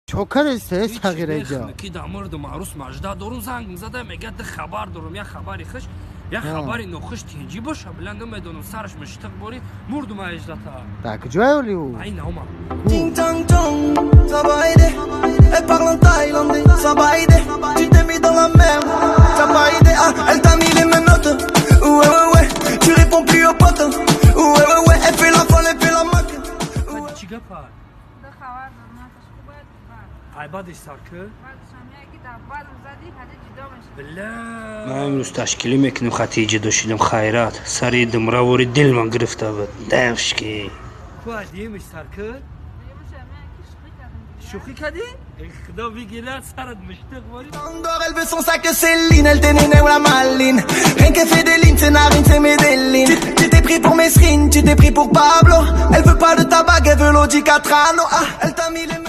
Чо кардеста, сағираҷа? Ки да мурдум арӯс мажда дорум, занг зада мега, ди хабар дорум, як хабари хуш, як хабари нохуш. Тинҷӣ боша, била, намедонам, сараш муштиқ бори мурдум аждата. Дар куҷое оли ӯ? Ай наома. Ting tang tong, ça va aider. Elle parle en thaïlandais, ça va aider. Tu t'es mis dans la merde, t'as pas aidé. Ah, elle t'a mis les menottes. Ouais, ouais, ouais. Tu réponds plus aux potes. Ouais, ouais, ouais. Elle fait la folle, elle fait la mac. Чӣ гапа? Да хабар дорам, наташ хуб бад. Ай бадиш сар ку? Бадшам яки дар бадам зади, ҳади ҷудо мешавад. Била, ман имрӯз ташкилӣ мекунем, хати ҷудо шидам. Хайрат сари думравори дилман гирифта буд, давшки ку адиемиш сар ку. Шӯхӣ кардӣ, худо бигирад сарат муштиқ бори. Andorre, elle veut son sac Céline, elle t'est née ou la maline. Rien qu'elle fait des lignes, c'est narine, c'est Medellin. Tu t'es pris pour Mesrine, tu t'es pris pour Pablo. Elle veut pas de tabac, elle veut l'Audi Quatrano. Ah, elle t'a mis les